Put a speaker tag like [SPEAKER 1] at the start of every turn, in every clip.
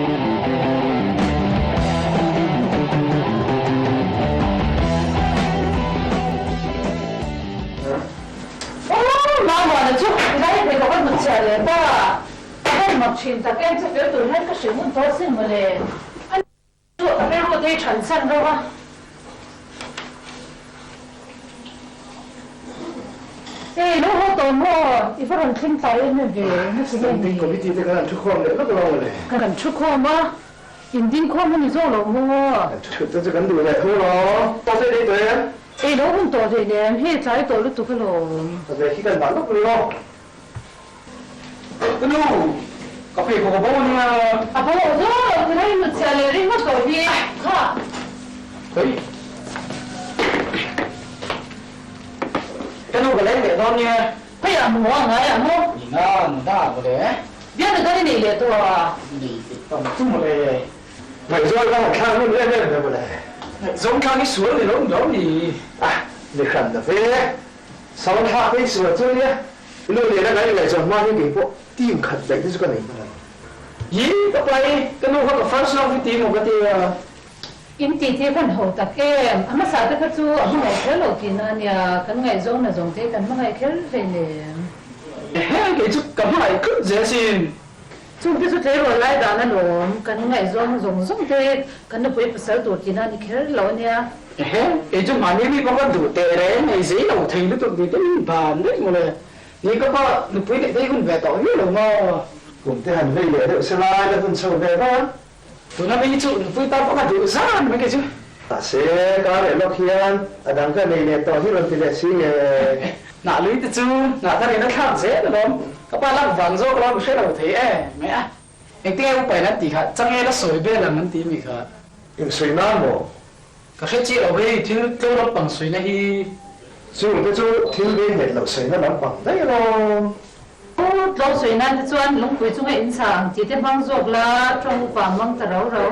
[SPEAKER 1] Aww Mamuana chu tilai pheikhawk a hnutchhiah leh ta, a han mak thin tak em chu fel tur hian ka hrilh ngun tawh sin mawle. A chu a rilru te hi than san reuh a. Ei lo haw tawh maw? I va rawn thleng tlai em em ve, eng a ti nge ni?
[SPEAKER 2] Standing Committee te khan an thu khawm leh vak lo mawle.
[SPEAKER 1] Kan thu khawm a, in ding khawm a ni zawk lo maw?
[SPEAKER 2] Kan thut te chu kan duh leh thu lo. Tawh se dei tawh em?
[SPEAKER 1] Ei lo hun tawh hlei nem, hei tlai tawh lutuk alawm.
[SPEAKER 2] Ka ve khi kan dah lawk ni aw.
[SPEAKER 3] Ka nu, ka pheikhawk a bo ania.
[SPEAKER 1] A bo zawk lo ti lai hnutchhiah leh ringawt tawh hi kha.
[SPEAKER 3] Khawi. Ka nu ka leng leh dawn nia.
[SPEAKER 1] Khawiah maw a ngai ah maw?
[SPEAKER 3] Nina, nuna mawle.
[SPEAKER 1] Biak na dan i nei leh tawh a.
[SPEAKER 3] Nei leh tawh chu mawle.
[SPEAKER 2] Ngaihzawl ka han thlak ngun em em ve mawle.
[SPEAKER 3] Ngaihzawng thlak i sual ni lo ni lo ni.
[SPEAKER 2] A, ni hran ta ve. Sawn thlak te i sual chu nia. I nu nena kan ingaihzawn hma hian kei pawh team khat daih te chu ka nei hman a ni.
[SPEAKER 3] Hi, ka pai, ka nu kha ka first love i ti maw ka ti a.
[SPEAKER 1] In tih te khan ho tak em? A hmasa te kha chu a hmangaih kher lo tihna a nia, kan ngaihzawng na zawng te hi kan hmangaih kher hleinem.
[SPEAKER 3] Ehe, kei chu ka hmangaih khut zel sin.
[SPEAKER 1] Chung te chu tleirawl lai dan alawm, kan ngaihzawng zawng zawng te kan nupui pasal tur tihna a ni kher lo a nia.
[SPEAKER 3] Ehe, kei chu mahni mi pawh ka duh teh reng ei zei lo thei lutuk tih te min ban daih mawle. Ni ka pa nupui neih te hi hun ve tawh viau lo maw?
[SPEAKER 2] Kum te han vei leh deuh se lai la hun chho ve vak a.
[SPEAKER 3] Tuna mi hi chu nupui ta pawh ka duh zan mai kei chu.
[SPEAKER 2] Mahse, ka leh lawk hian a dang ka nei leh tawh hi rawn ti leh si nge.
[SPEAKER 3] Hnah lui te chu hnah thar in a thlak zel alawm. Ka pa lak vang zawk alawm hre lo thei e mai a. Engtinge upa in an tih kha changel a sawi vel ang an ti mi kha.
[SPEAKER 2] Eng sawi nan maw?
[SPEAKER 3] Ka hre chiah lo hei thil tlo lampang sawina hi.
[SPEAKER 2] Chung te chu thil veng nghet loh sawina lampang daih alawm.
[SPEAKER 1] Pu tlo sawi nan te chuan lungpui chunga in chha ang tih te hmang zawk la tawng upa mang ta rau rau.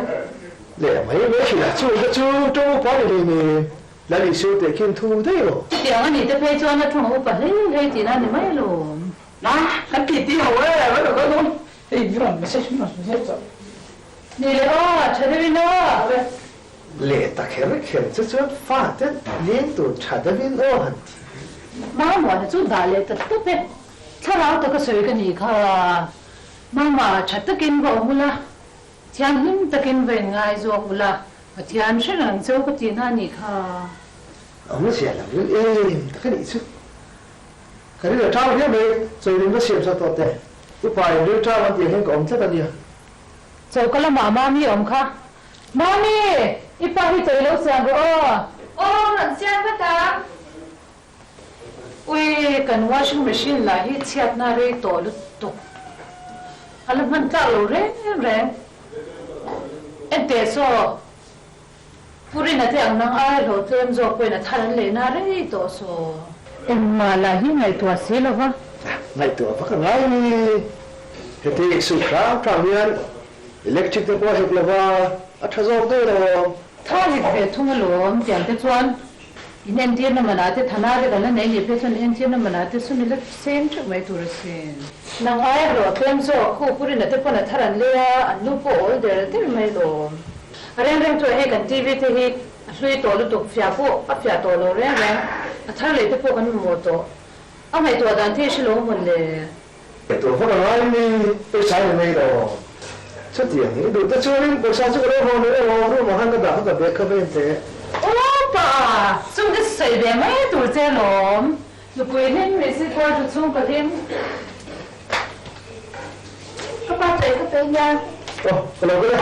[SPEAKER 2] Leh mai mai thin a, chung te chu tawng upa ni hlei ni Lal Isua teh khin thu daih lo.
[SPEAKER 1] Chutiang a nih te phei chuan a tawng upa hlei hlei tihna a ni mai alawm.
[SPEAKER 3] Na, kan ti ti ho e, mai lo kal dawn. Hei min rawn message min rawn message tawh.
[SPEAKER 1] Ni leh aw, tha deuhin aw.
[SPEAKER 2] Leh ta kher kher che chuan fate leng tur tha deuhin aw han ti.
[SPEAKER 1] Mamuana chu dah leh ta tawp e. Thlarau taka sawi ka nih kha. Mama, tha takin va awm ula, thianghlim takin va inngai zawk ula, Pathian hre reng cheu ka tihna a nih kha.
[SPEAKER 2] Awm zia lo ril em tak a nih chu. Ka ril a tang viau mai, chawirin va siam sa tawh teh. Upa in ril tang an tih ang hian ka awm tlat a nia.
[SPEAKER 1] Choka lamah Mami awm kha. Mami! I pa hi chawi lo siam rawh aw. Aw, rawn siam vat a. Ui, kan washing machine lah hi chhiatna rei tawh lutuk. A la hman tlak lo reng reng. Enteh saw, Pu Rina te ang nang ai hlawh tlem zawk pawhin a thar an lehna rei tawh saw. Engmah lah hi ngaihtuah si lo va.
[SPEAKER 2] Ngaihtuah vak a ngai ni. Heti suk hram hram hian electric te pawh a hek lo va, a tha zawk daih lo.
[SPEAKER 1] Tha hek ve thung alawm tiang te chuan in entirna manah te thana te kan la nei nih phei chuan entirna manah te sum i la seng teuh mai tur asin. Nang ai hlawh tlem zawk khu Pu Rina te pawn a thar an lei a, an lu pawh awl der der mai alawm. A reng reng chuan hei kan TV te hi a hlui tawh lutuk fiah pawh a fiah tawh lo reng reng, a thar leh te pawh kan mamawh tawh. A ngaihtuah dan the i hre lo mawn le.
[SPEAKER 2] Ngaihtuah vak a ngai ni, pawisa i nei lo. Chutiang i duh te chuanin pawisa chu ka lo haw mai emaw room ah khan ka dah kha ka bag kha va en teh.
[SPEAKER 1] Aw pa! Chung te sawi ve mai tur che alawm. Nupui hlim ni si chuan thu chhung ka hlim. Ka pa chaih ka pe nia.
[SPEAKER 2] Aw, ka lo kal e.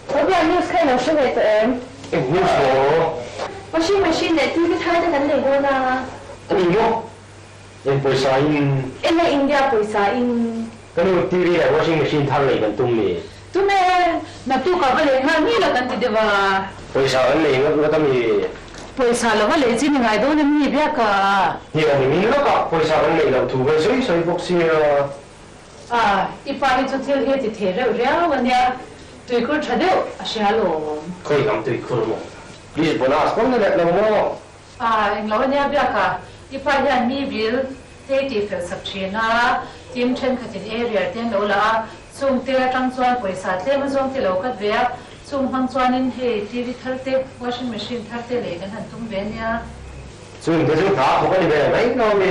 [SPEAKER 1] Khawvel news kha i lo hre ve tawh em?
[SPEAKER 4] Eng news maw?
[SPEAKER 5] Washing machine leh TV thar te kan lei dawn a.
[SPEAKER 4] A ni maw? Eng pawisa in?
[SPEAKER 5] Enge India pawisa in?
[SPEAKER 4] Ka nu TV leh washing machine thar lei kan tum mi?
[SPEAKER 1] Tum e, naktuk ah va lei nghal mi la kan ti deuh a.
[SPEAKER 4] Pawisa kan lei ngawt ngawt a mi?
[SPEAKER 1] Pawisa lo va lei chi ni ngai dawn em ni biak a?
[SPEAKER 4] Ni awm i min lawk a, pawisa kan neih loh thu kan sawi sawi bawk sia.
[SPEAKER 1] A, i pa hi chu thil hi a ti thei reuh riau a nia, tuikhur tha deuh a hria alawm.
[SPEAKER 4] Khawi lam tuikhur maw? Please bonus pawn ni leh lo maw?
[SPEAKER 1] A, englo a nia biak a. I pa hian mi bill te i tihfel sak thin a, team thenkhatin area te an lo la a, chung te atang chuan pawisa tlem a zawng te lo cut ve a, chung hmang chuanin hei TV thar te, washing machine thar te lei kan han tum ve nia.
[SPEAKER 4] Chung te chu hna thawk a ni ve mai lo mi.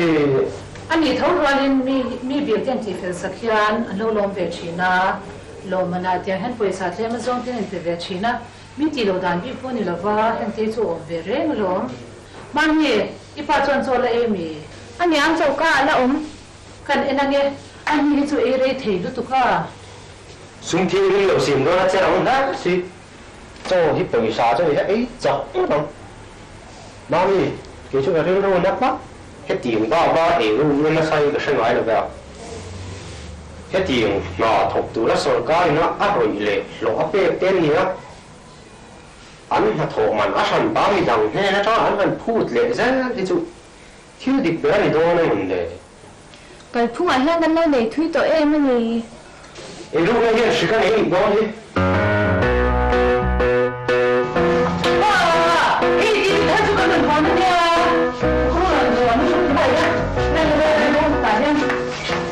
[SPEAKER 1] A nih tho rualin mi mi bill te an tihfel sak hian an lo lawm ve thin a, lawmmanah tiang hian pawisa tlem a zawng te an inpe ve thin a, mi tih loh dan bik pawh a ni lova, heng te chu a awm ve reng alawm. Mahni, i pa chuan chaw la ei mi?
[SPEAKER 5] A niang choka a la awm.
[SPEAKER 1] Kan en ange, a ni hi chu ei rei thei lutuk a.
[SPEAKER 4] Sum thil ring lo sim dawn a che ang hle si. Chaw hi pawisa chu ni hi ei chak ngawt ang. Mami, kei chu ka rilru na hmak. Hetiang bak a ei ru nge nasa hi ka hre ngai lo ve a. Hetiang hna thawk tura sawrkar ina a rawih leh hlawh a pek te nia. An hnathawh man a hran pa mi dang hnen atanga an han phut leh zel hi chu thil dik ber a ni dawn a ngun le.
[SPEAKER 5] Kalphungah hian kan lo nei thui tawh em a ni.
[SPEAKER 4] Eirukna hian hri ka nei nih dawn hi.
[SPEAKER 1] Pa, hei ti thar chu kan rawn hawn a nia. Ka rawn hawn a hrup mai a, hei lo hei lo tah hian.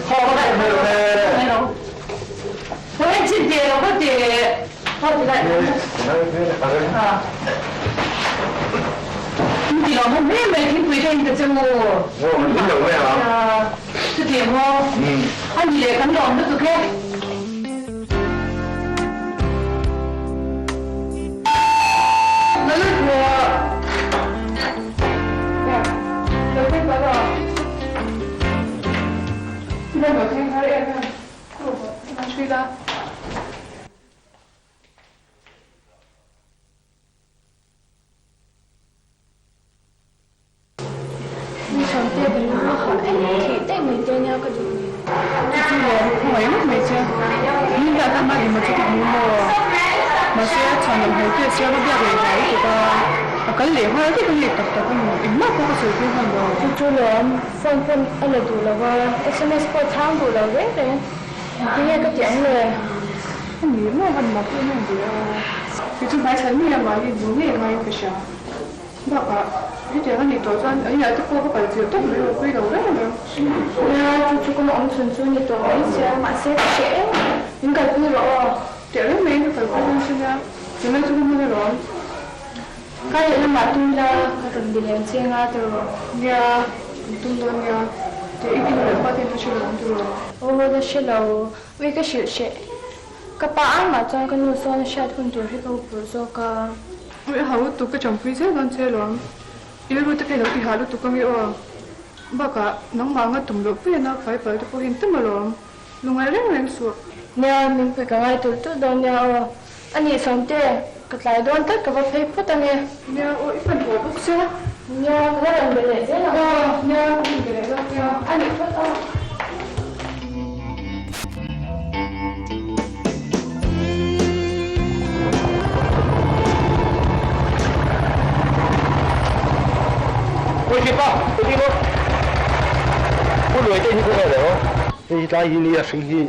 [SPEAKER 4] Haw ka daih mai lo ve.
[SPEAKER 1] Mai lo. Haw en chin teh lo ka ti. Haw ti lai. In ti lo hman hle mai thingpui te in ta che u.
[SPEAKER 4] Aw kan in lo mai a.
[SPEAKER 1] Chuti maw? A ni leh kan lawm lutuk e.
[SPEAKER 5] Mi sawmte ka rilru hah em thih daih mai te nia ka duh ni.
[SPEAKER 6] Chuchu le khawngaih ngawt mai che. Min biak na hman emaw chu ka hmu maw? Mahse a chhan lo hmel te sia ka biak leh zai lutuk a, a kal leh nghal vek a ni tak tak a ni. Engmah pawh ka sawi pui hman lo.
[SPEAKER 5] Chuchu lawm, phone pawn a la duh lo a, sms pawh chhang duh lo reng reng. Engtin nge ka tih ang le?
[SPEAKER 6] A ni maw han mak em em ve a. Kei chu hmai chhan ngei a mahni hmu ngei a ngaiin ka hria. Bakah hetiang a nih tawh chuan a inah te pawh ka kal tir tawp mai lo pui lo reng reng.
[SPEAKER 5] Nia, chu chu ka awm chhun chu ni tawh mai sia, mahse ka hreh em. Min kalpui rawh aw.
[SPEAKER 6] Teh reng maiin ka kalpui dawn che nia, tunlai chu ka hman alawm.
[SPEAKER 5] Ka leh lamah tum ila ka rawn bi lem che nga ti rawh.
[SPEAKER 6] Nia, kan tum dawn nia. Teh i nu leh pa ten la hre lo ang ti rawh.
[SPEAKER 5] Aw la hre lo, ui ka hrilh hreh. Ka pa ai mah chuan ka nu sawn a hriat hun tur hi ka hupurh zawk a.
[SPEAKER 6] Ui a hau lutuk ka champui zel dawn che alawm. I rilru te kha i lo ti hah lutuk ange aw. Bakah nangmah anga tum loh pui a nau fai pal te pawh hi an tam alawm. Lungngai reng reng suh.
[SPEAKER 5] Nia, min pui ka ngai tulh tulh dawn nia aw. A nih Sawmte, ka tlai dawn tlat ka va phei phawt ange.
[SPEAKER 6] Nia aw, i hman haw bawk sia.
[SPEAKER 5] Nia, ka la rawn be leh zel ang.
[SPEAKER 6] Aw, nia, ka rawn be leh dawn nia.
[SPEAKER 5] A nih phawt aw.
[SPEAKER 4] Ui Hlipa, ui Hlipa. Pu Luai te hi khaw nge le aw? Hei tlai hi nia hring hi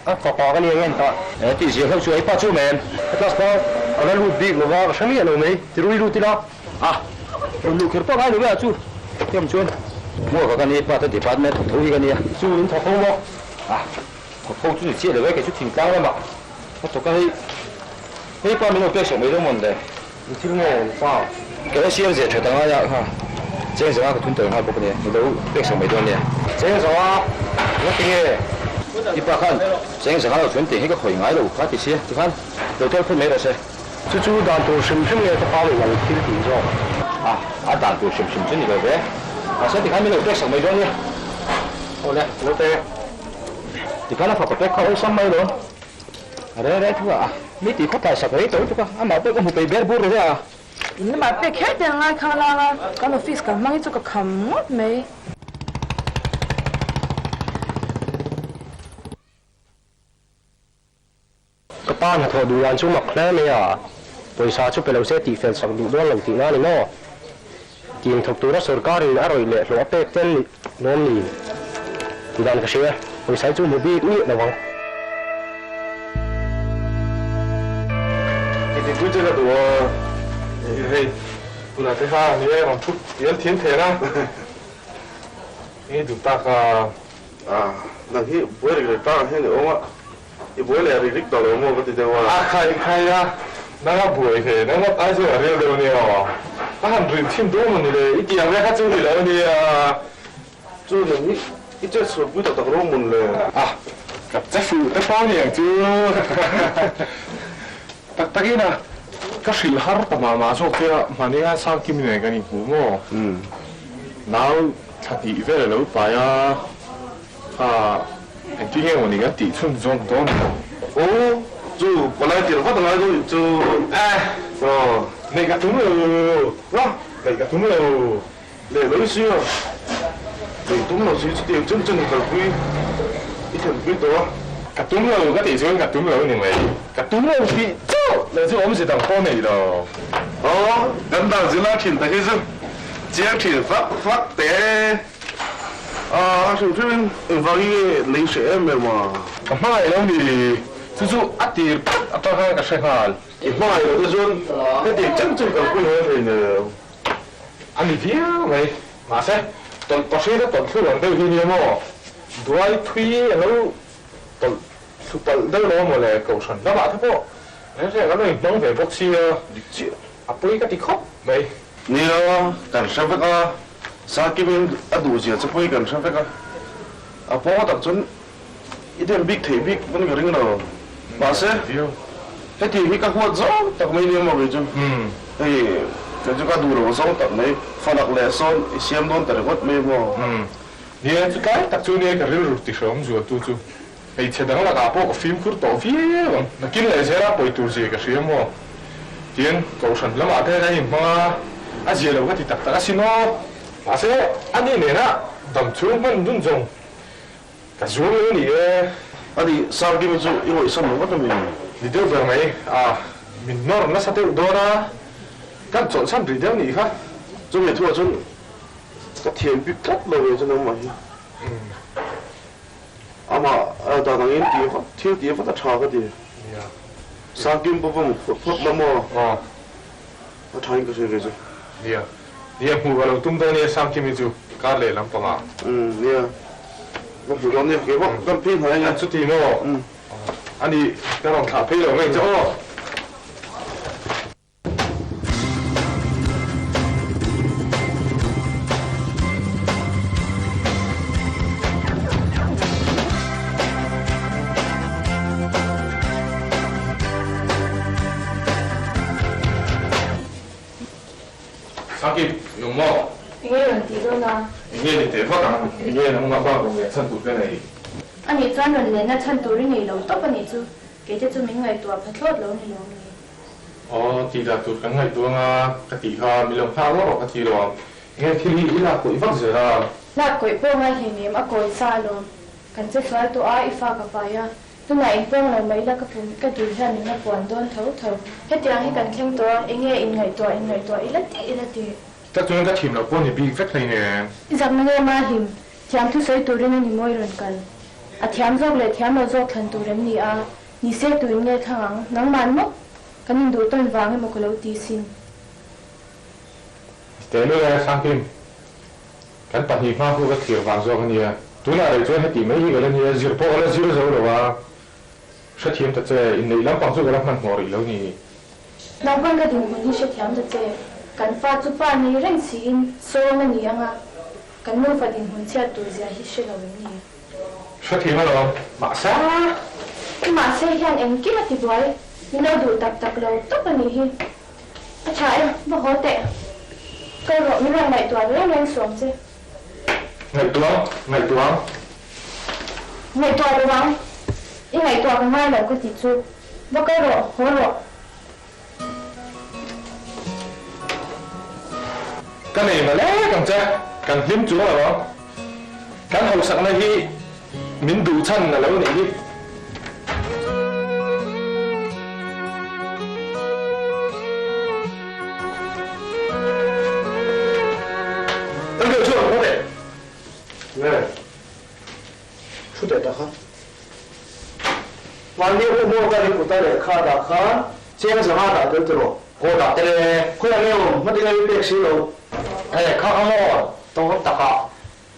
[SPEAKER 4] a fapa ka nia nge an tah. He tih zia hlauh chu ei pa chu men. He class pa ka la lut bik lova ka hre miah lo mai. Ti rui lut ila. A rawn luh kher pawh ngai lo ve a chu. Hetiang chuan Muaka ka ni pa te department thawk tho hi ka nia. Chu in thawk ho maw? A thawk ho chu ni chiah lo e kei chu thingtlang lamah ka thawk a hei. Hei pa min lo pek sak mai dawn mawn le. I thil nge pa? Ka la siam zeh that angai a kha cheng zanga ka thun tel nghal bawk a nia, i lo pek sak mai dawn nia. Cheng zanga nga ti nge? I pa khan cheng zanga lo chuan tih hi ka khawi ngai lo kha ti sia, tikhan lo tel phawt mai rawh se.
[SPEAKER 7] Chu chu dan tur hrim hrim nge ka pa min ang thil tih zawk?
[SPEAKER 4] A, a dan tur hrim hrim chu ni lo ve. Mahse tikhan min lo pek sak mai dawn nia. Aw le, lo pe. Tikhan a fapa pek kha awlsam mai lo. A reng reng thu a, mi tih khawp tlai sak rei tawh lutuk a, amah pawh ka hmu peih ber bur ru a.
[SPEAKER 5] In lamah pek kher te a ngai khang lang a, kan office kal hmang hi chu ka kham ngawt mai.
[SPEAKER 4] Ka pa hnathawh duh dan chu mak hle mai a, pawisa chu pe lo se tih fel sak duh dawn lo tihna a ni maw? Tih thawk tura sorkarin a rawih leh hlawh a pek tel lawm ni? Tih dan ka hria, pawisa hi chu hmu bik miah lo ang.
[SPEAKER 7] Engtin chu che ka duh a, hei tunah te kha ni e rawn thup dial thiam thei ang a.
[SPEAKER 8] Enge duh tak a?
[SPEAKER 9] A, nang hi buai rik rek tak ang hian i awm a, i buai leh rik rik tawh lo maw ka ti deuh a.
[SPEAKER 8] A khai khai a, nang a buai ve, nang ngawt ai chuan a ril deuh ania aw. Ka han rin thin dawn maw ni le, i tih ang ve kha chu ni lo ania.
[SPEAKER 9] Chu nang hi i chet sual pui tak tak rawng mawn le.
[SPEAKER 8] A, ka che fuh te pawh aniang chu. Tak takin a, ka hrilh har ta mah mah zawk che a, hmani khan Sangkim nen kan inhmu maw? Nau thla hnih vel a lo pai a, kha engtin nge maw ni kan tih chhun zawn dawn ni lo.
[SPEAKER 9] Aw, chu palai tir vat a ngai dawn nih chu.
[SPEAKER 8] Eh,
[SPEAKER 9] Aw.
[SPEAKER 8] Neih ka tum lo.
[SPEAKER 9] Wa.
[SPEAKER 8] Neih ka tum lo.
[SPEAKER 9] Leh lo si a, neih tum lo si chutiang chen chen i kalpui i thlenpui tawh a.
[SPEAKER 8] Ka tum lo ka tih chuan ka tum lo ni mai. Ka tum lo tih chauh lo chu awmze dang pawh nei lo.
[SPEAKER 9] Aw, kan dan zila thin tak hi chu chiang thin fak fak teh e. A hrim hrim in engvang hi nge lei hreh em em a?
[SPEAKER 8] Ka hmangaih lo ni, chu chu a tir phat atang khan ka hre nghal.
[SPEAKER 9] I hmangaih lo te chuan hetiang chen chen kalpui ho thei nen.
[SPEAKER 8] A ni viau mai. Mahse, tawlh pahriat a tawlh thlu ang deuh hi nia maw? Duai thui a lo tawlh thlu palh deuh lo maw le? Kohhran lamah te pawh reng reng a lo inhmang ve bawk sia,
[SPEAKER 9] Dik chiah.
[SPEAKER 8] A pawi ka ti khawp mai.
[SPEAKER 9] Nia, kan hre vek a, Sakimin a duh zia che pawi kan hre vek a, a pawng tak chuan i dem bik theih bik pawn ka ring lo. Mahse, heti hi ka huat zawng tak mai nia maw kei chu. Hei kei chu ka duh lo zawng tak mai, falak leh sawn i siam dawn ta ringawt mai maw.
[SPEAKER 8] Nia, chutlai tak chu nia ka rilru ti hreawm zual tu chu. Hmeichhe dang lakah pawh ka fimkhur tawh viau ang. Nakin leh zela pawi tur zia ka hria maw? Tiang kohhran lamah te kan inhmang a, a zia lo ka ti tak tak asin aw. Mahse, ani nena dam chhung hman dun zawng ka zuam lo ni e.
[SPEAKER 9] Ani, Sangkimi chu i hawisan lo vat a mi?
[SPEAKER 8] Ni deuh ber mai a, min nawr nasa deuh dawn a, kan chawlhsan rih deuh nih kha.
[SPEAKER 9] Chumi thuah chuan ka thiam bik tlat lo ve chu nangmah hi. Amah dan angin tih vat, thil tih vat a tha ka ti. Sangkim pawh va mu phawt phawt la maw? A tha in ka hria ve chu.
[SPEAKER 8] Nia. Nia hmuh ka lo tum dawn nia Sangkimi chu kar leh lampangah.
[SPEAKER 9] Umm nia. Va hmu dawn nia. Kei pawh kan phei hnai anga.
[SPEAKER 8] Chuti maw? Ani ka rawn thlah phei lo ngei che aw. Sakip, i awm maw?
[SPEAKER 5] Enge rawn tih dawn a?
[SPEAKER 8] Enge ni teh vak ang? Enge nangmah bak rawn leh chhan tur ka nei?
[SPEAKER 5] Anih chuan rawn lehna chhan tur i nei lo tawp anih chu. Kei te chu min ngaihtuah pha thlawt lo ni lo mi?
[SPEAKER 8] Aw, tih dah tur kan ngaihtuah anga ka tih kha mi lo nghak rawh rawh ka ti lo ang. Enge thil hi i lak kawih vak zel a?
[SPEAKER 5] Lak kawih pawh ngai hleinem a kawi sa alawm. Kan che sual tawh a, i fa ka pai a. Tunah in puang lo mai la ka pum ka dul hian min la puan dawn tho tho. Hetiang hi kan thleng tawh a, enge in ngaihtuah in ngaihtuah i la tih i la tih.
[SPEAKER 8] Tak chuan ka thim loh pawh ni bik vek hleinem.
[SPEAKER 5] I zakna nge ma hlim, thiam thusawi turin a ni mawi rawn kal. A thiam zawk leh thiam lo zawk thlan tur em ni a? Ni se tuin nge thlang ang, nangman maw? Kan induh tawn vang emaw ka lo ti sin.
[SPEAKER 8] Teh luh e, Sangkim. Kan pahnih hma khu ka thlir vang zawk a nia. Tunah rei chuan heti mai hi ka la nia, zir pawh ka la zir zo lo a. Hrethiam ta che, inneih lampang chu ka la hmanhmawh rih lo ni.
[SPEAKER 5] Nangpawn ka dinhmun hi hrethiam ta che, kan fa chu pa nei reng siin sawm a ni ang a, kan nufa dinhmun chhiat tur zia hi hre lo em ni?
[SPEAKER 8] Hrethiam alawm, mahse.
[SPEAKER 5] I mahse hian engkim a ti buai, min lo duh tak tak lo tawp a nih hi. A tha e, va haw teh. Kal rawh, min rawn ngaihtuah reng reng suam che.
[SPEAKER 8] Ngaihtuah, ngaihtuah.
[SPEAKER 5] Ngaihtuah lo ang, i ngaihtuah ka ngai lo ka ti chu. Va kal rawh, haw rawh.
[SPEAKER 8] Ka nei ma lek ang che, kan hlim chuang lo ang. Kan hausakna hi min duh chhan a lo nih hi.
[SPEAKER 2] Kan kal chuan haw teh. Nge? Thu teh tak a. Mahni u maw ka ri kuta lehkha dah khan cheng zanga dah tel tiraw? Aw dah tel e. Khawiah nge awm? Hmatinga i pek si lo.
[SPEAKER 4] He kha kha maw? Tawng tak ah.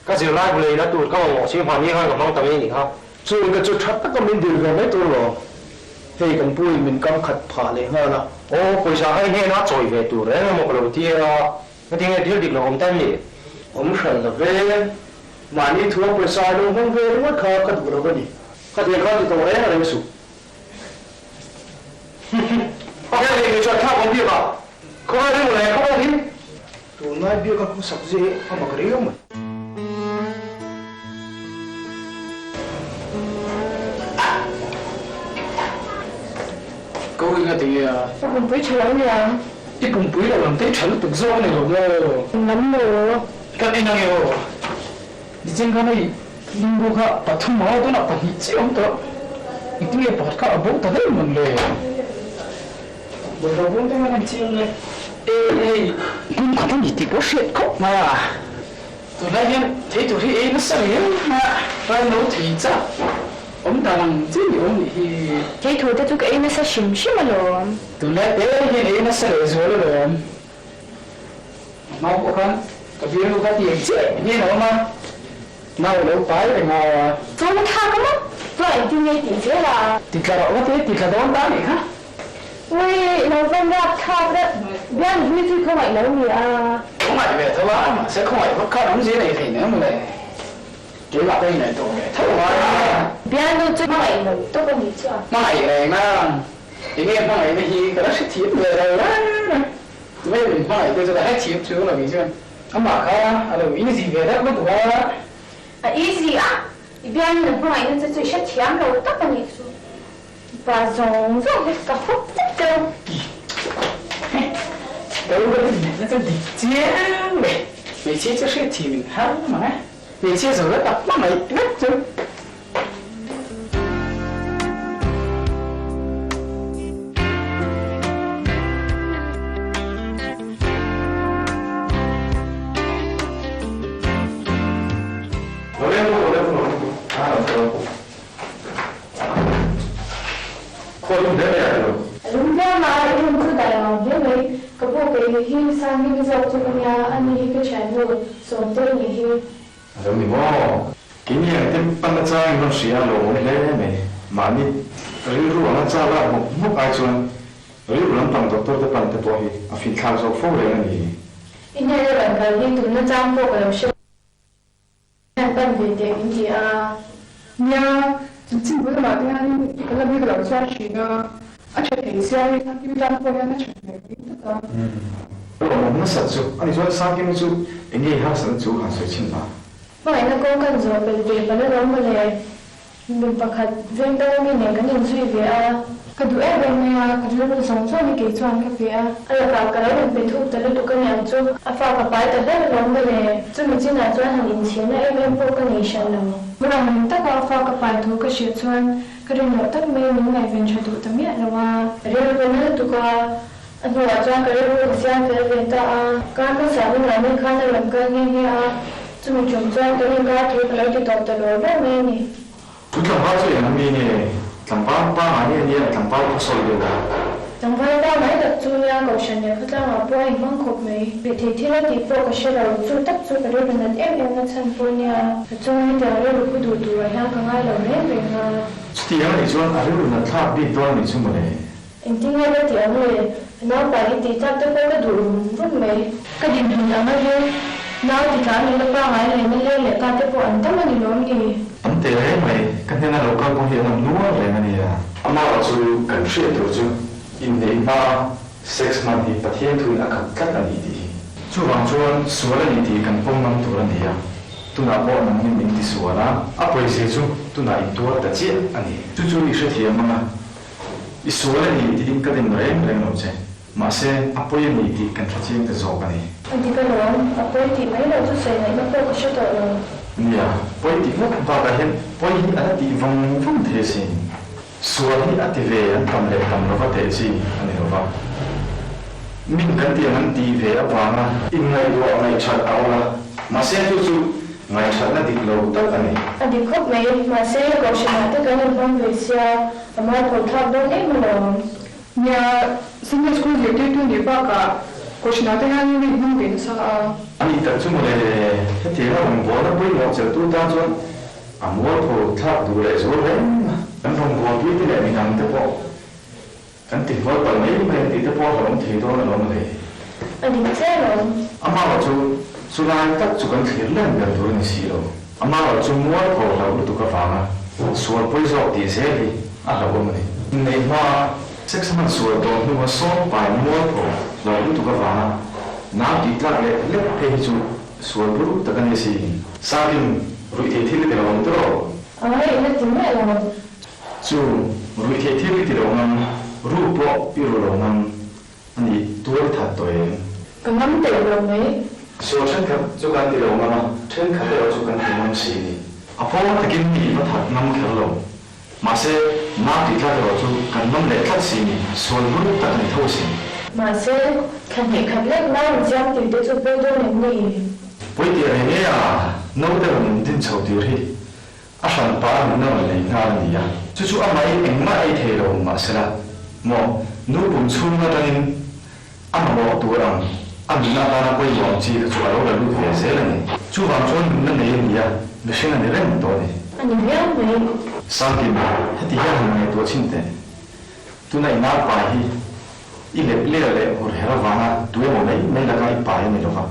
[SPEAKER 4] Ka zirlai bu leina tur ka mamawh si hmani khan ka hmang ta mai a nih kha.
[SPEAKER 2] Chung ka chu tha taka min dil ve mai tur lo. Hei kan pu in min kam khat phah leh nghal a.
[SPEAKER 4] Aw, pawisa kha i hnenah chawi ve tur reng emaw ka lo ti a, heti nge thil dik lo awm ta em ni?
[SPEAKER 2] Awm hran lo ve. Mahni thua pawisa a lo hmang ve ringawt kha ka duh lo a ni.
[SPEAKER 4] Khatiang kha ti tawh reng reng suh. Pakhat leh mi chuan thlak awm biak a, khawvel hi mawle, khawvel hi.
[SPEAKER 2] Tunlai biak a khawsak zia hi a mak riau mai.
[SPEAKER 3] Ka u inga tinge a?
[SPEAKER 5] Ka pumpui tha lo niang.
[SPEAKER 3] I pumpui lo lam te i tha lutuk zawk a ni lo maw?
[SPEAKER 5] Lam maw?
[SPEAKER 3] Kan en ange aw. Nichin khan hei limbu kha pathum a tunah pahnih chiah awm tawh. Engtin nge pakhat kha a bo ta daih mawn le? Bawlhhlawh bawm te hian an chiang e. E hei kum khat a ni tih pawh hriat khawp mai a. Tunlai hian thei tur hi ei nasa riau mai a, rai no thei chak awm dan ang chi ni awm nih hi.
[SPEAKER 5] Thei tur te chu ka ei nasa hrim hrim alawm.
[SPEAKER 3] Tunlai te hian ei nasa lehzual alawm. A hma pawh khan ka bialnu kha ti ang chiah hian a awm a, nau a lo pai reng a.
[SPEAKER 5] Chuan a thlak a maw? Chuan engtin nge i tih zel a?
[SPEAKER 3] Ti tla rawh va te, ti tla dawn ta nih kha.
[SPEAKER 5] Ui, i lo van rap thlak reuh. Bialnu hlui chu i khawngaih lo ni a.
[SPEAKER 3] Khawngaih ve tho a, mahse khawngaih vak khan awmzia nei thei nen mawle. Keimah ka ingaihtuah ve tho a.
[SPEAKER 5] Bialnu chu hmangaih lo tawp a nih chu a.
[SPEAKER 3] Hmangaih reng a, enge hmangaihna hi ka la hrethiam ve lo reng reng. Tunge min hmangaih te chu ka hrethiam chu lo kei chuan amah kha a lo easy ve deuh lutuk a.
[SPEAKER 5] A easy a, i bialnu na hmangaihna che chu i hrethiam lo tak a nih chu. Pa zawng zawng hi ka hawp vek deuh.
[SPEAKER 3] Ka u ka dinhmehna chu dik chiang ve. Hmeichhia chu hriatthiam in har mang e. Hmeichhia zo la tak hmangaih vek chu.
[SPEAKER 5] Lungthiam a i hun chu dai ang hle mai. Ka pu kei hi Sanghimi zawk chu ka nia, ani hi ka thiannu Sawmtei nih hi.
[SPEAKER 9] A lo ni maw? Keini ang te pan a chang in rawn hria a lawmawm hle mai. Mahni rilru anga cha lak hmawk hmawk ai chuan rilru lampang doctor te pan te pawh hi a finthlak zawk fo reng a ni.
[SPEAKER 5] I hnena rawn kal hi tumna chang pawh ka lo hre. Hian pan ve teh min ti a.
[SPEAKER 6] Nia, chanchin bul lamah te hianin ka la bik lo chhiar thin a, a tha thei sia hei Sangkimi tan pawh hian a tha hmel ding tak a.
[SPEAKER 9] Lawmawm nasat chu a ni chuan Sangkimi chu eng nge i harsatna chu han sawi chhin la.
[SPEAKER 5] Hmangaihna kawng kan zawh belh ve palh alawm mawle. Mi pakhat veng dang ami nen kan inzui ve a. Ka duh em em mai a, ka rilru zawng zawng hi kei chuan ka pe a. A lakah ka lo inpe thuk ta lutuk a niang chu, a fa ka pai ta hlauh alawm mawle. Chumi chinah chuan han inchhirna em em pawh ka nei hran lo. Hmun ang taka a fa ka pai thu ka hrilh chuan ka rin loh tak mai min ngaihven tha duh ta miah lo a. Rilru na lutuk a, a hnuah chuan ka rilru ka siam fel ve ta a. Kar hmasa hunah ni khan a rawn kal nghe nghe a. Chumi tum chuan kan inkar thu ka lo ti tawp ta lawr lawr mai a ni.
[SPEAKER 9] Chu tlangval chu eng ami nge? Tlangval pangai nge nia tlangval khaw sawi deuh a?
[SPEAKER 5] Tlangval pangai tak chu nia Kohhran leh khawtlangah pawh a inhmang khawp mai. Rihtheih thil a tih pawh ka hre lo, chu tak chu ka rilru nat em em na chhan pawh nia. Ka chunga hetiang rilru pu duh turah hian ka ngai lo reng reng a.
[SPEAKER 9] Chutiang a nih chuan a rilru nat thlak bik dawn a nih chu mawle.
[SPEAKER 5] Engtin nge ka tih ang le? A naupai hi tih tlak te pawh ka duh rum rum mai. Ka dinhmun anga hi nau ti tla nula pangai leh na leng leh ta te pawh an tam a ni lawm ni?
[SPEAKER 9] An teh reng mai, ka hnena lo kal pawh hi an awm nual reng a nia. Amah chu kan hriat tur chu inneih hmaa sex hman hi Pathian thuin a khap tlat a ni tih hi. Chuvang chuan sual a ni tih kan pawm ngam tur a ni a, tunah pawh nangin min tisual a, a pawizia chu tunah in tuar ta chiah a ni. Chu chu i hrethiam ang a. I sual a ni tiin ka dem reng reng lo che. Mahse, a pawi a ni tih kan hre chiang ta zawk a ni.
[SPEAKER 5] A dik alawm, a pawi tih mai loh chu sawi ngaihna pawh ka hre tawh lo.
[SPEAKER 9] Nia, pawi tih ngawt bakah hian pawi hi a la tih vawng vawng thei asin. Sual hi a ti ve an tam leh tam lova teh chi a ni lova. Min kan tih ang an tih ve avanga inngaihtuah ngaihthat a awl a, mahse chu chu Ngaihṭhatna dik lo tak a ni.
[SPEAKER 5] A dik khawp mai, mahse Kohhranah te kan inhmang ve sia, a mualpho thlak dawn em alawm.
[SPEAKER 6] Nia, Sunday School zirtirtu nih bakah Kohhranah te hianin a inhmang ve nasa a.
[SPEAKER 10] A nih tak chu mawle, hetianga rawngbawlna pawimawh cheltu tan chuan a mualpho thlak duh leh zual reng a. Kan rawngbawlpui te leh midang te pawh kan ti hnual palh mai mai ang tih te pawh a hlauhawm thei dawn alawm mawle.
[SPEAKER 5] A dik che alawm.
[SPEAKER 10] Amaherawh chu chulai tak chu kan thlir len ber tur a ni si lo. Amaherawh chu mualpho hlauh lutuk avanga sual pawi zawk tih zel hi a hlauhawm a ni. Inneih hmaa sex hman sual tawh hnua sawm pai mualpho hlauh lutuk avanga nau tih tlak leh lek phei hi chu sual bur tak a ni asin. Sakin ruihtheih thil i ti lo ang tawh?
[SPEAKER 5] Ai, i la ti miah lo.
[SPEAKER 10] Chu, ruihtheih thil i ti lo ngam, ru pawh i ru lo ngam a ni, tuar i that tawh em?
[SPEAKER 5] Ka ngam teh lo mai.
[SPEAKER 10] Sual thenkhat chu kan ti lo ngam a, thenkhat erawh chu kan ti ngam si ni. A pawn takin mi i va that ngam kher lo. Mahse, nau tih tlak erawh chu kan ngam leh tlat si ni, sual bur tak a ni tho sin.
[SPEAKER 5] Mahse, thla hnih khat lek nau in chiang tih te chu pawi dawn em ni?
[SPEAKER 10] Pawi tih reng e a, naute rawn in din chho tir hi A hran pa a nunna rawn nei nghal a ni a, chu chu amahin engmah ei thei lo mahsela maw nu pum chhung atangin a mamawh tur ang a nunna atana pawimawh ang chi kha chu a lo la lut ve zel a ni. Chuvang chuan nunna nei a ni a, mihring a ni reng tawh a ni.
[SPEAKER 5] A ni viau mai.
[SPEAKER 10] Sangkim, heti hian han ngaihtuah chhin teh. Tuna i nau pai hi i lep ler leh hur her avanga tu emaw mai mai laka i pai a ni lova.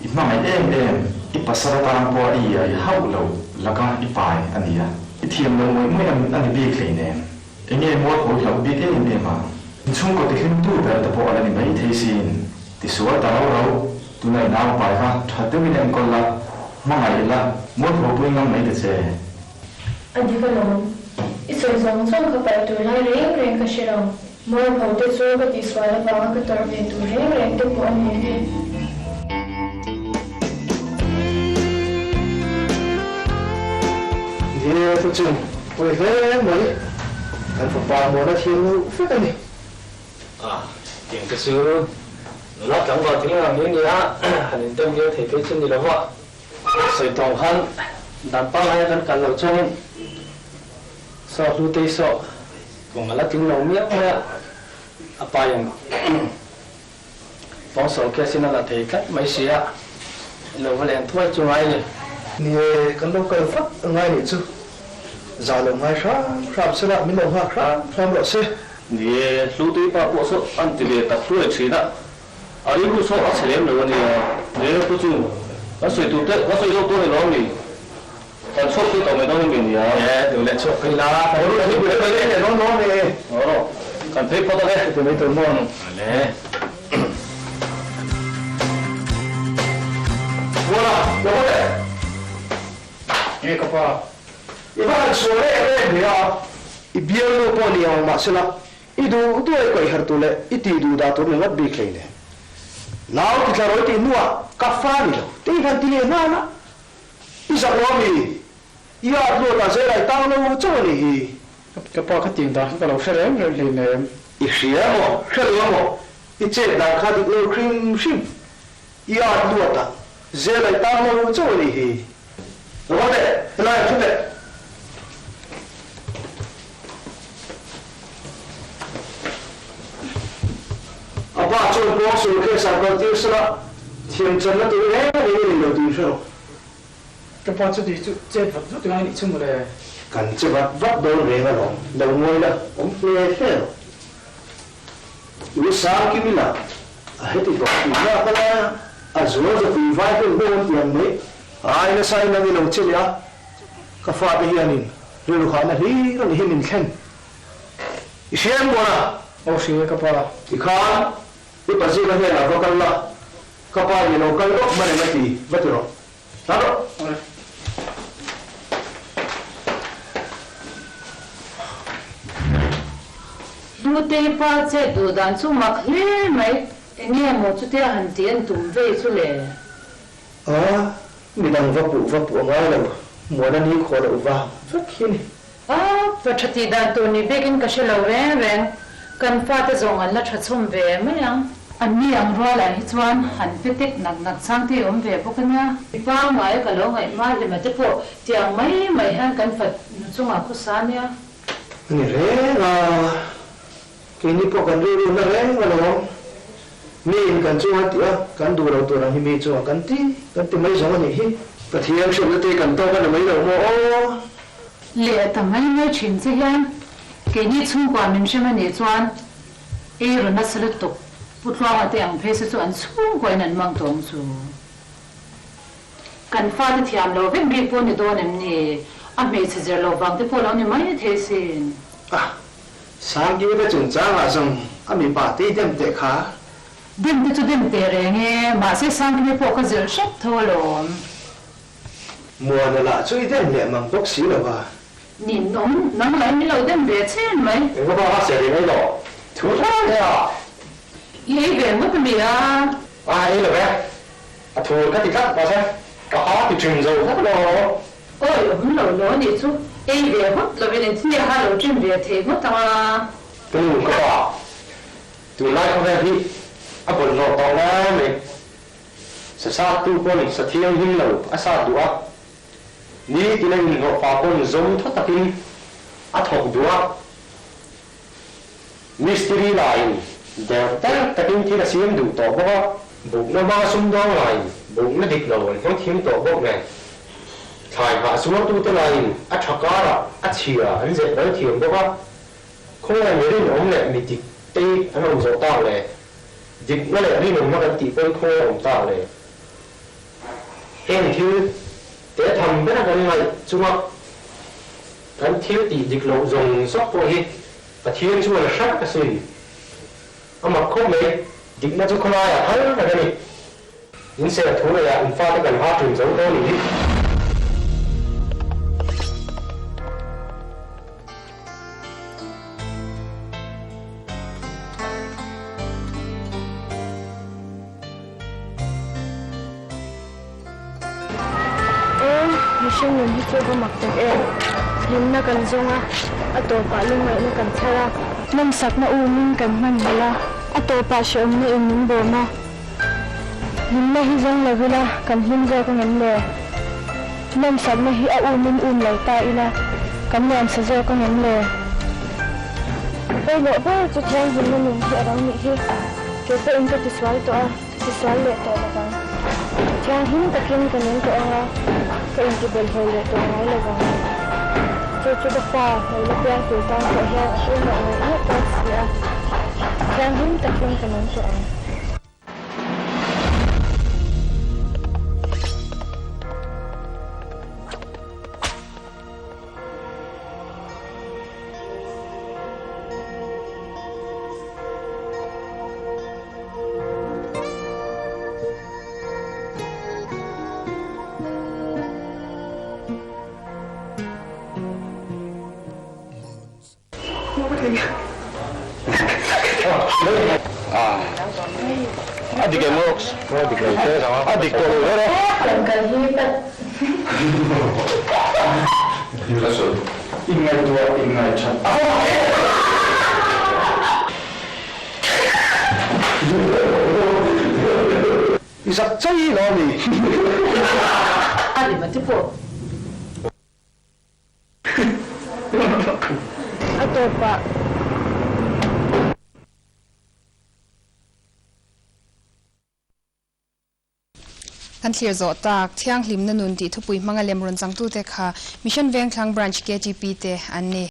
[SPEAKER 10] I hmangaih em em, i pasal atan pawh i iai hauh lo laka i pai a ni a. I thiam lo ngawih ngawih a ni bik hleinem. Enge mualpho hlauh bik em em ang. Inchhungkaw tihlimtu ber te pawh a la ni mai thei sin. Tisual ta rau rau, tuna i nau pai kha tha deuhin enkawl la, hmangaih la, mualpho pui ngam mai ta che.
[SPEAKER 5] A dik alawm. I sawi zawng zawng kha paih tur lai reng reng ka hre lo. Mualpho te chu ka tihsual avanga ka tawrh ve tur reng reng te pawh a ni ang e.
[SPEAKER 2] Ni e, chu chu pawi hle mai. Kan fapa muana thiam lo vek a ni.
[SPEAKER 3] A, tiang te chu nula tlangval thil ang hi nia, han indem viau thei phei chu ni lo va. Sawi tawng khan dan pangngaia kan kal loh chuanin saw hlutei saw kum a la tling lo miau mai a, a pain pawngsawl case in a la thei tlat mai si a, i lo va len thuai chu ngai ni.
[SPEAKER 2] Ni e, kan lo kal vat a ngai nih chu. Za lo ngai hram hram se la, min lo nghak hram hram rawh se.
[SPEAKER 4] Ni e, hlutei pa pawh saw an ti ve tak hluai thin a. A rilru saw a chhe lem lo a nia. He pu chu kan sawi tur te kan sawi zawk dawn ilo ami? Kan chhuak phei tawh mai dawn ami nia?
[SPEAKER 3] E, duh leh chhuak phei la.
[SPEAKER 4] Kan phei phawt ang e.
[SPEAKER 2] Dawn dawn e.
[SPEAKER 4] Aw, kan phei phawt ang e.
[SPEAKER 2] Ti mai tur maw?
[SPEAKER 4] Ale. Muala, lo haw teh.
[SPEAKER 3] Nge ka pa?
[SPEAKER 2] I va han chhuah reng reng ve a. I bialnu pawh ni ang mahsela I duh duh ai kaih har tur leh i tih duh dah tur ni ngawt bik hlei nen. Nau ti thla rawi tih hnuah ka fa ni lo te i han ti leh nghal a. I zak lo ami? I at luat ah zel ai tang lo chauh a nih hi.
[SPEAKER 3] Ka pa ka tih dan kha ka lo hre reng reng hlei nem.
[SPEAKER 2] I hria maw? Hre lo maw? I chet dan kha dik lo hrim hrim. I at luat ah zel ai tang lo chauh a nih hi. Lo teh, helai ah thu teh. A pa chuan pawngsual case ah kal tir sela, thiam channa tur reng reng i nei lo tih hre rawh.
[SPEAKER 3] Ka pa chu tih chu chet vat vat ngai nih chu mawle.
[SPEAKER 2] Kan che vat vat dawn reng alawm, lo ngawi la, awm hle hle rawh. U Sangkimi lah a heti tawh tih lak a lai a, a zual zapui vai hun ho an ti ang mai. Ai nasa in ang i lo che leh a, ka fate hianin rilru khahna hlir a ni hi min thlen. I hria em Muana?
[SPEAKER 3] Aw hria e ka pa.
[SPEAKER 2] Tikhan i pazika hnenah va kal la, ka pa in i lo kal lawk man em a ti, va ti rawh. Hla rawh.
[SPEAKER 3] Awle.
[SPEAKER 1] Hlutei pa chet duh dan chu mak hle mai, enge maw chutia han tih an tum vei chu le?
[SPEAKER 2] A, midang va puh va puh a ngai lo, Muana ni khaw loh vang vek hi ni.
[SPEAKER 1] A, va tha tih dan tur ni bikin ka hre lo reng reng, kan fate zawng an la tha chhawm ve mai ang. An ni ang rualah hi chuan han pe tek nak nak chang te awm ve bawk a nia. Mi pangngai ka lo ngaih hma hlema te pawh tiang mai mai hian kan fat nu chungah khawsa a nia.
[SPEAKER 2] A ni reng a, keini pawh kan rilru na reng alawm. Mi in kan chunga tih a, kan duh lo tur ang hi mi chungah kan ti kan ti mai zawng a nih hi. Pathian hriatna te kan tawk a ni mai lo maw aw.
[SPEAKER 1] Leh ta mai mai thin che hian keini chhungkua min hrem a nih chuan ei rawn nasa lutuk Pu Tluanga te ang phei se chu an chhungkua in an mang tawh ang chu. Kan fate thiam lo vek bik pawh ni dawn em ni? A hmeichhe zir lo vang te pawh lo ni mai thei sin.
[SPEAKER 2] A, Sangkimi te chungchangah zawng a mipa te i dem teh kha.
[SPEAKER 1] Dem te chu dem teh reng e, mahse Sangkimi pawh ka zilh hrep tho alawm.
[SPEAKER 2] Muana lah chu i dem leh mang bawk si lo va.
[SPEAKER 1] Ninawm, nang lah in lo dem ve chen mai.
[SPEAKER 4] Eng ka bak a ser i mai lo, thu hlai hle a.
[SPEAKER 1] I ei ve ngawt a mi a?
[SPEAKER 4] A ei lo ve, a thur ka ti tlat mahse ka ha ti thin zo tlat lo.
[SPEAKER 1] Awi awm lo lo anih chu, ei ve hawt lovin engtin nge ha lo thin ve thei ngawt ang a?
[SPEAKER 4] Ka nu ka pa, tunlai khawvel hi a bawlhhlawh tawh ngai mai. Sa sat tu pawn sa thianghlim lo a sat duh a, nitin a inhlawh fa pawn zawm tha takin a thawk duh a. Mistiri laiin der der takin thil a siam duh tawh bawk a. Bukna hmanga sumdawng laiin bukna dik lo an hmang thiam tawh bawk nen, thlai nghah zuartute laiin a tha karah a chhia an zep ral thiam bawk a, khawngaih mi rinawm leh mi dik te an awm zawh tak le, dikna leh rinawmna kan tih pawn khawngaih awm tak le. Heng thil te tham bera kan ngaih chunga kan thil tih dik loh zawng zawk pawh hi Pathian chuan a hrat asin. A mak khawp mai, dikna chu khawlaiah thal reng a ni. In ser thu leiah in fate kan ha ṭin zo dawn i.
[SPEAKER 5] Aw, mihring nun hi chu va mak tak em. Hlimna kan zawng a, a tawpah lungngaihna kan chhar a. Nawmsakna umin kan hmanhmel a, a tawpah hrehawmna in min bawm a. Hlimna hi zawng lo ila kan hlim zawk angem le? Nawmsakna hi a umin um lo ta ila kan nuamsa zawk angem le? Pawimawh ber chu thianghlimna nun hi a lo nih hi. Kei pawhin ka tisual tawh a, ka tisual leh tawh lo vang. Thianghlim takin ka nung tawh ang a, ka intibawlhhlawh leh tawh ngai lo vang. Chu chu ka fa lo la piang tur tan pawh hian a pawimawh ngawih ngawih dawn si a, thianghlim takin ka nung tawh ang.
[SPEAKER 4] A dik em maw? A dik lo te a dik tawh lo ber a.
[SPEAKER 10] Inngaihtuah inngaihṭhat a.
[SPEAKER 2] I zak chai lo a ni.
[SPEAKER 1] A ni mate pawh.
[SPEAKER 5] A tawpah.
[SPEAKER 6] Kan thlir zawh tak, Thianghlimna nun tih thupui hmanga lem rawn changtute kha Mission Vengthlang Branch ktp te an ni.